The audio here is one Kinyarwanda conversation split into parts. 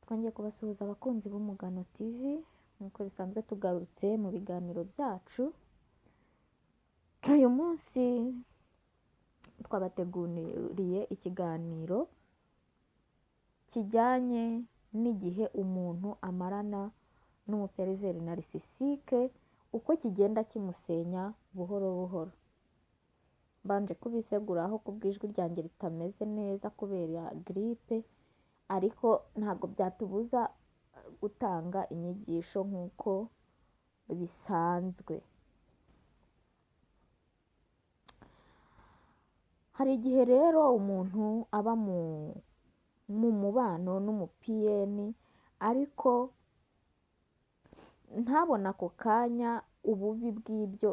Twongeye kubasuhuza abakunzi b'Umugano TV, nk'uko bisanzwe tugarutse mu biganiro byacu. Uyu munsi twabateguriye ikiganiro kijyanye n'igihe umuntu amarana n'umuperiveri narcissistique, uko kigenda kimusenya buhoro buhoro. Mbanje kubiseguraho ku bw'ijwi ryanjye ritameze neza kubera giripe, ariko ntabwo byatubuza gutanga inyigisho nk'uko bisanzwe. Hari igihe rero umuntu aba mu mubano n'umupiyeni, ariko ntabone ako kanya ububi bw'ibyo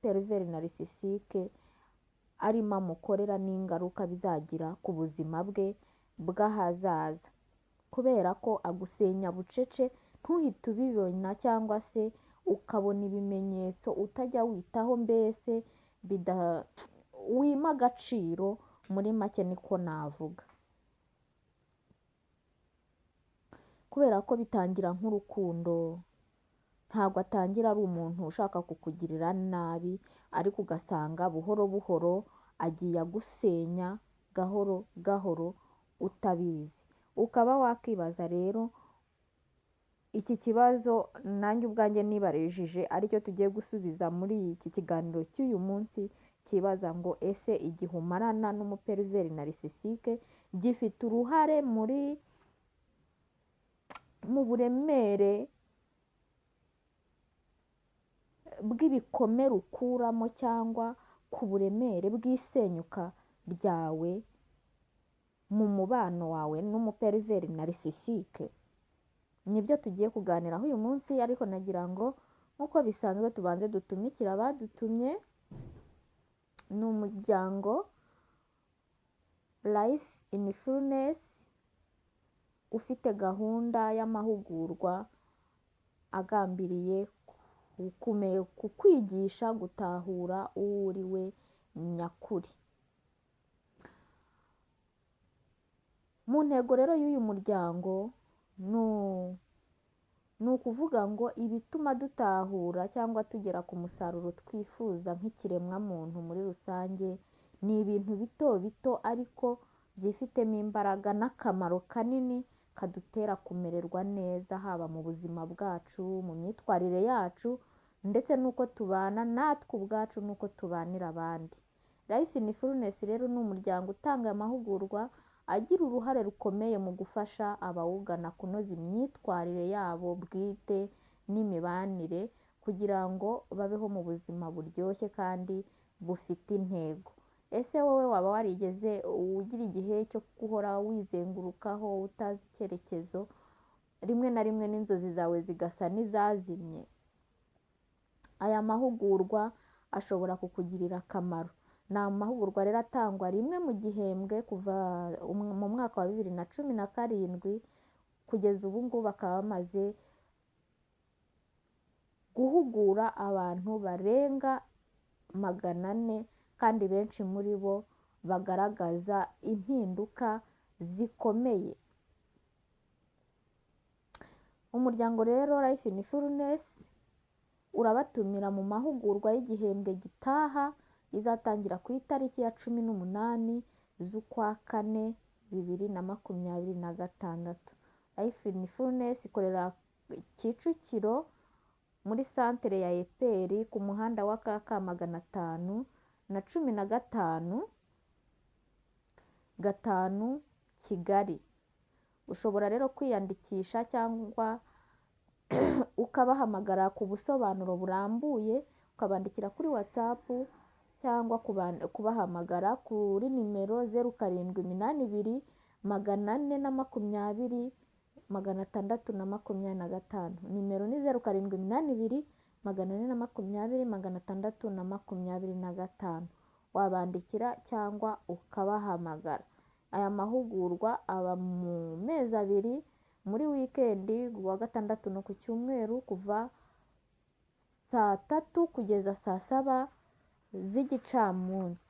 periveri narcissistique arimo amukorera n'ingaruka bizagira ku buzima bwe bw'ahazaza, kubera ko agusenya bucece ntuhite ubibona cyangwa se ukabona ibimenyetso utajya witaho, mbese wima agaciro, muri make niko navuga. Kubera ko bitangira nk'urukundo, ntabwo atangira ari umuntu ushaka kukugirira nabi, ariko ugasanga buhoro buhoro agiye agusenya gahoro gahoro utabizi. Ukaba wakibaza rero iki kibazo nanjye ubwanjye nibarejije, aricyo tugiye gusubiza muri iki kiganiro cy'uyu munsi, kibaza ngo ese igihe umarana n'umuperiveri narcissistique gifite uruhare mu buremere bw'ibikomere ukuramo cyangwa ku buremere bw'isenyuka ryawe mu mubano wawe n'umuperiveri narcissistique? Nibyo tugiye kuganiraho uyu munsi, ariko nagira ngo nk'uko bisanzwe tubanze dutumikire abadutumye. Ni umuryango Life in Fullness ufite gahunda y'amahugurwa agambiriye kukwigisha gutahura uwo uri we nyakuri. Mu ntego rero y'uyu muryango ni ukuvuga ngo ibituma dutahura cyangwa tugera ku musaruro twifuza nk'ikiremwamuntu muri rusange ni ibintu bito bito ariko byifitemo imbaraga n'akamaro kanini kadutera kumererwa neza, haba mu buzima bwacu, mu myitwarire yacu, ndetse n'uko tubana natwe ubwacu n'uko tubanira abandi. Life in Fullness rero ni umuryango utanga amahugurwa agira uruhare rukomeye mu gufasha abawugana kunoza imyitwarire yabo bwite n'imibanire kugira ngo babeho mu buzima buryoshye kandi bufite intego. Ese wowe waba warigeze ugira igihe cyo guhora wizengurukaho utazi icyerekezo, rimwe na rimwe n'inzozi zawe zigasa n'izazimye? Aya mahugurwa ashobora kukugirira akamaro. Ni amahugurwa rero atangwa rimwe mu gihembwe kuva mu mwaka wa 2017 kugeza ubu ngubu, bakaba bamaze guhugura abantu barenga 400, kandi benshi muri bo bagaragaza impinduka zikomeye. Umuryango rero Life in Fullness urabatumira mu mahugurwa y'igihembwe gitaha, izatangira ku itariki ya 18 z'ukwa 4 2026. Life in Fullness ikorera Kicukiro muri santere ya Eperi ku muhanda wa KK 515 5 Kigali. Ushobora rero kwiyandikisha cyangwa ukabahamagara ku busobanuro burambuye, ukabandikira kuri WhatsApp cyangwa kubahamagara kuri nimero 0782 420 625. Nimero ni 0782 420 625. Wabandikira cyangwa ukabahamagara. Aya mahugurwa aba mu mezi abiri, muri wikendi ku wa gatandatu no ku cyumweru, kuva saa 3 kugeza saa 7 z'igicamunsi.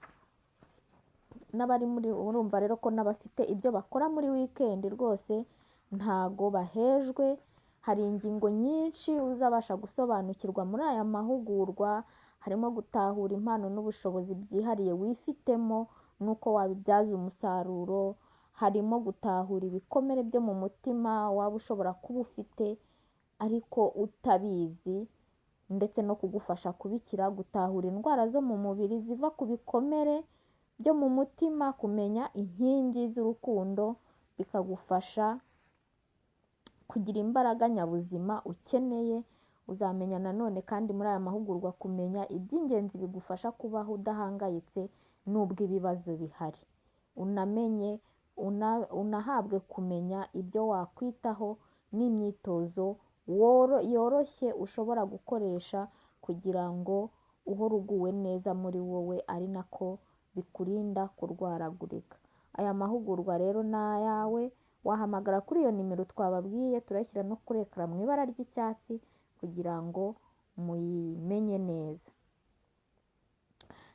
N'abari muri urumva rero ko n'abafite ibyo bakora muri wikendi rwose Ntago bahejwe. Hari ingingo nyinshi uzabasha gusobanukirwa muri aya mahugurwa, harimo gutahura impano n'ubushobozi byihariye wifitemo n'uko wabibyaza umusaruro, harimo gutahura ibikomere byo mu mutima waba ushobora kuba ufite ariko utabizi, ndetse no kugufasha kubikira, gutahura indwara zo mu mubiri ziva ku bikomere byo mu mutima, kumenya inkingi z'urukundo, bikagufasha kugira imbaraga nyabuzima ukeneye. Uzamenya nanone kandi muri aya mahugurwa kumenya iby'ingenzi bigufasha kubaho udahangayitse n'ubwo ibibazo bihari. Unamenye unahabwe kumenya ibyo wakwitaho n'imyitozo yoroshye ushobora gukoresha kugira ngo uhore uguwe neza muri wowe, ari nako bikurinda kurwaragurika. Aya mahugurwa rero ni ayawe, wahamagara kuri iyo nimero twababwiye, turayishyira no kuri ekara mu ibara ry'icyatsi kugira ngo muyimenye neza.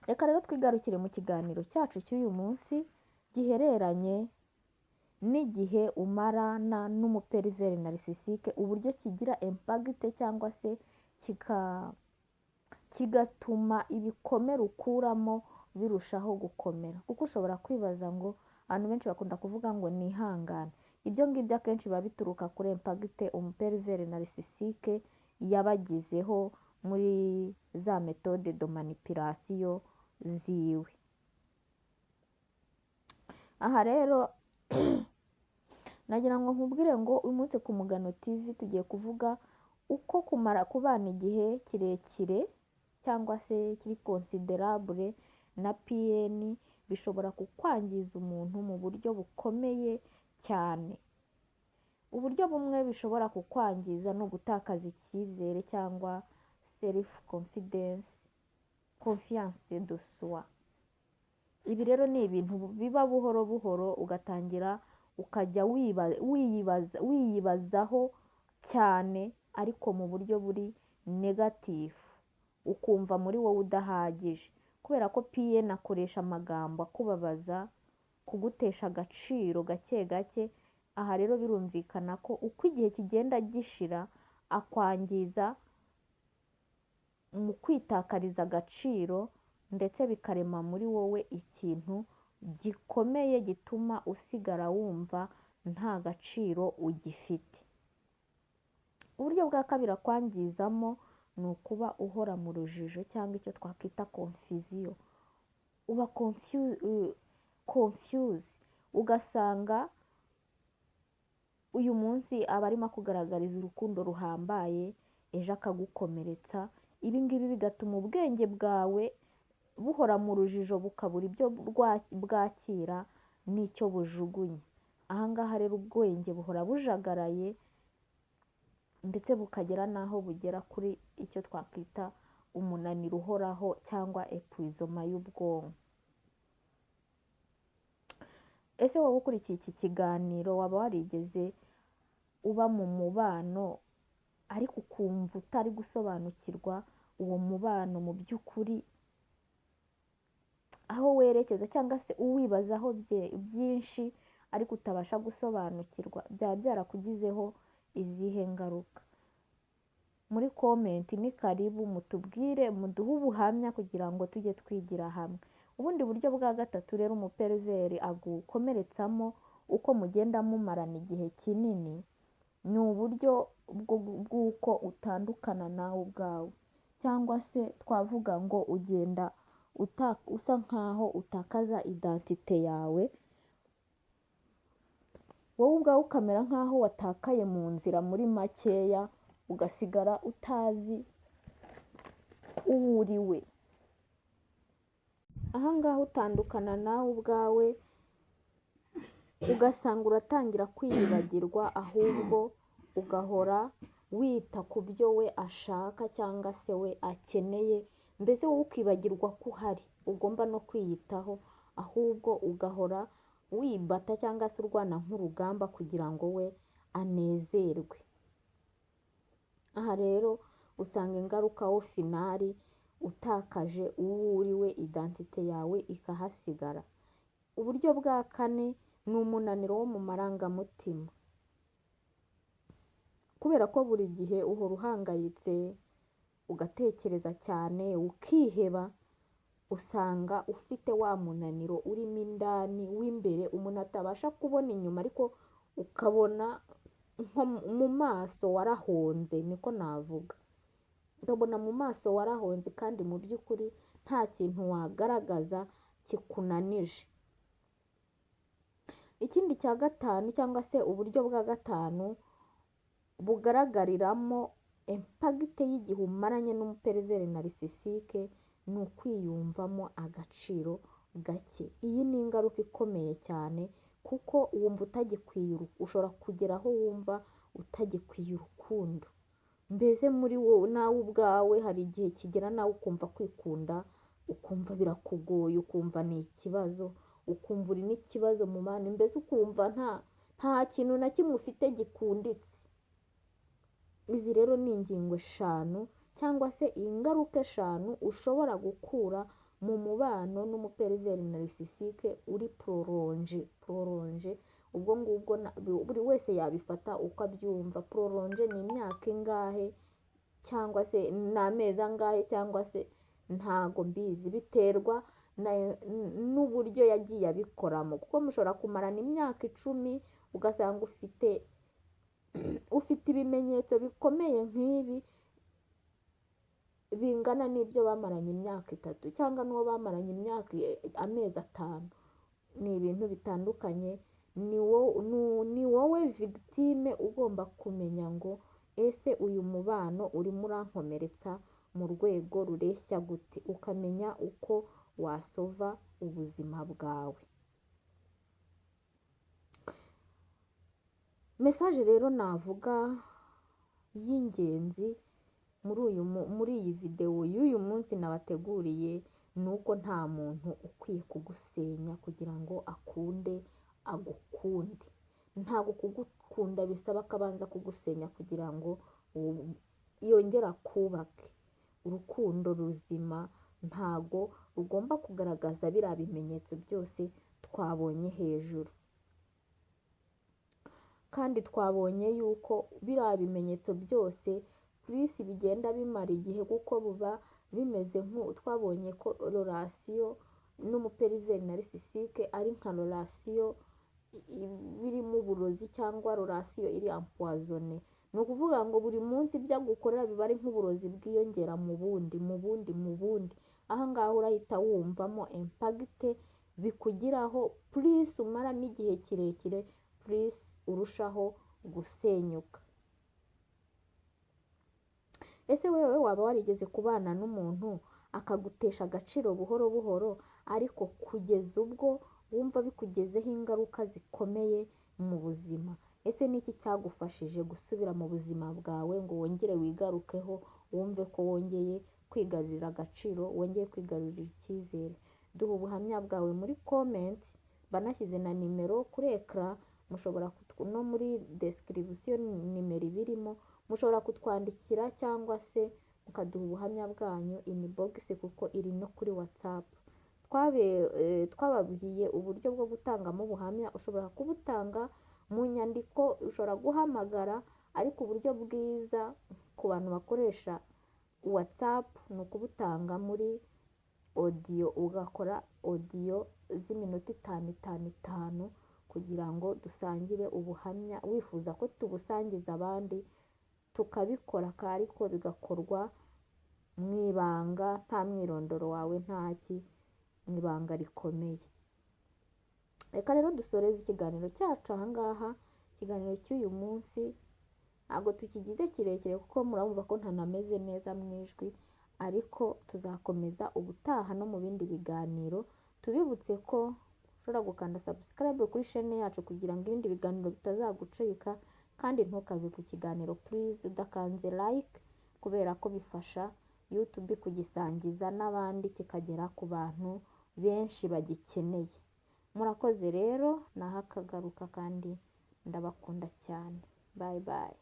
Reka rero twigarukire mu kiganiro cyacu cy'uyu munsi gihereranye n'igihe umarana n'umuperiveri narcissiste, uburyo kigira impact cyangwa se kigatuma ibikomere ukuramo birushaho gukomera. Kuko ushobora kwibaza ngo abantu benshi bakunda kuvuga ngo nihangane, ibyo ngibyo akenshi biba bituruka kuri impact umuperiveri narcissiste yabagizeho muri za méthode de manipulation ziwe. Aha rero nagira ngo nkubwire ngo uyu munsi ku Mugano TV tugiye kuvuga uko kumara kubana igihe kirekire cyangwa se kiri considérable na PN bishobora kukwangiza umuntu mu buryo bukomeye cyane. Uburyo bumwe bishobora kukwangiza ni ugutakaza icyizere cyangwa self confidence, confiance de soi. Ibi rero ni ibintu biba buhoro buhoro, ugatangira ukajya wiyibazaho cyane, ariko mu buryo buri négatif, ukumva muri wowe udahagije, kubera ko PN akoresha amagambo akubabaza, kugutesha agaciro gake gake. Aha rero birumvikana ko uko igihe kigenda gishira akwangiza mu kwitakariza agaciro, ndetse bikarema muri wowe ikintu gikomeye gituma usigara wumva nta gaciro ugifite. Uburyo bwa kabiri akwangizamo ni ukuba uhora mu rujijo cyangwa icyo twakwita confusion. Uba confuse, ugasanga uyu munsi aba arimo akugaragariza urukundo ruhambaye, ejo akagukomeretsa. Ibi ngibi bigatuma ubwenge bwawe buhora mu rujijo, bukabura ibyo bwakira n'icyo bujugunya. Aha ngaha rero ubwenge buhora bujagaraye, ndetse bukagera n'aho bugera kuri icyo twakwita umunaniro uhoraho cyangwa épuisement y'ubwonko. Ese wowe ukurikiye iki kiganiro, waba warigeze uba mu mubano ariko ukumva utari gusobanukirwa uwo mubano mu by'ukuri aho werekeza, cyangwa se uwibazaho byinshi ariko utabasha gusobanukirwa, byaba byarakugizeho izihe ngaruka? Muri comment ni karibu, mutubwire, muduhe ubuhamya kugira ngo tujye twigira hamwe. Ubundi buryo bwa gatatu rero umuperiveri agukomeretsamo uko mugenda mumarana igihe kinini, ni uburyo bw'uko utandukana nawe ubwawe, cyangwa se twavuga ngo ugenda usa nkaho utakaza identité yawe, wowe ubwawe ukamera nkaho watakaye mu nzira muri makeya, ugasigara utazi uwo uri we. Aha ngaha utandukana nawe ubwawe, ugasanga uratangira kwiyibagirwa, ahubwo ugahora wita ku byo we ashaka cyangwa se we akeneye, mbese wowe ukibagirwa ko uhari, ugomba no kwiyitaho, ahubwo ugahora wibata cyangwa se urwana nk'urugamba kugira ngo we anezerwe. Aha rero usanga ingaruka au final utakaje uwo uri we, identité yawe ikahasigara. Uburyo bwa kane ni umunaniro wo mu marangamutima. Kubera ko buri gihe uhora uhangayitse, ugatekereza cyane, ukiheba, usanga ufite wa munaniro urimo indani w'imbere umuntu atabasha kubona inyuma, ariko ukabona nko mu maso warahonze, niko navuga. Ukabona mu maso warahonze kandi mu by'ukuri nta kintu wagaragaza kikunanije. Ikindi cya gatanu cyangwa se uburyo bwa gatanu bugaragariramo impact y'igihe umaranye n'umu pervers narcissique ni ukwiyumvamo agaciro gake. Iyi ni ingaruka ikomeye cyane kuko wumva utagikwiye, ushobora kugera aho wumva utagikwiye urukundo. Mbese muri wowe nawe ubwawe hari igihe kigera nawe ukumva kwikunda, ukumva birakugoye, ukumva ni ikibazo, ukumva uri n'ikibazo mu bandi, mbese ukumva nta kintu na kimwe ufite gikunditse. Izi rero ni ingingo 5 cyangwa se ingaruka 5 ushobora gukura mu mubano n'umu pervers narcissique uri prolongé. Prolongé ubwo ngubwo buri wese yabifata uko abyumva. Prolongé ni imyaka ingahe cyangwa se ni amezi angahe cyangwa se ntago mbizi, biterwa n'uburyo yagiye abikoramo, kuko mushobora kumarana imyaka 10 ugasanga ufite ibimenyetso bikomeye nk'ibi bingana n'ibyo bamaranye imyaka 3 cyangwa n'uwo bamaranye imyaka amezi 5. Ni ibintu bitandukanye. Ni wowe victime ugomba kumenya ngo ese uyu mubano urimo urankomeretsa mu rwego rureshya gute, ukamenya uko wasova ubuzima bwawe. Message rero navuga y'ingenzi muri iyi video y'uyu munsi nabateguriye ni uko nta muntu ukwiye kugusenya kugira ngo akunde agukunde. Ntabwo kugukunda bisaba ko abanza kugusenya kugira ngo yongere akubake. Urukundo ruzima ntago rugomba kugaragaza biriya bimenyetso byose twabonye hejuru. Kandi twabonye yuko biriya bimenyetso byose plus bigenda bimara igihe, kuko buba bimeze twabonye ko relation n'umu pervers narcissique ari nka relation birimo uburozi cyangwa relation iri empoisonnée. Ni ukuvuga ngo buri munsi ibyo agukorera biba ari nk'uburozi bwiyongera mu bundi, mu bundi, mu bundi. Aha ngaha urahita wumvamo impact bikugiraho, plus umaramo igihe kirekire, plus urushaho gusenyuka. Ese wewe waba warigeze kubana n'umuntu akagutesha agaciro buhoro buhoro, ariko kugeza ubwo wumva bikugezeho ingaruka zikomeye mu buzima? Ese ni iki cyagufashije gusubira mu buzima bwawe ngo wongere wigarukeho, wumve ko wongeye kwigarurira agaciro, wongeye kwigarurira icyizere? Duha ubuhamya bwawe muri comment, banashyize na nimero kuri écran, mushobora no muri description nimero ibirimo, mushobora kutwandikira cyangwa se mukaduha ubuhamya bwanyu inbox, kuko iri no kuri WhatsApp. Twababwiye uburyo bwo gutangamo ubuhamya, ushobora kubutanga mu nyandiko, ushobora guhamagara, ariko uburyo bwiza ku bantu bakoresha WhatsApp ni ukubutanga muri audio, ugakora audio z'iminota 5 5 5 kugira ngo dusangire ubuhamya, wifuza ko tubusangiza abandi tukabikora, ariko bigakorwa mu ibanga, nta mwirondoro wawe, ntaki, mu ibanga rikomeye. Reka rero dusoreze ikiganiro cyacu aha ngaha. Ikiganiro cy'uyu munsi ntabwo tukigize kirekire kuko murabumva ko ntanameze neza mu ijwi, ariko tuzakomeza ubutaha no mu bindi biganiro. Tubibutse ko ushobora gukanda subscribe kuri chaîne yacu kugira ngo ibindi biganiro bitazagucika, kandi ntukave ku kiganiro please udakanze like, kubera ko bifasha YouTube kugisangiza n'abandi kikagera ku bantu benshi bagikeneye. Murakoze rero, naho akagaruka kandi ndabakunda cyane. Bye bye.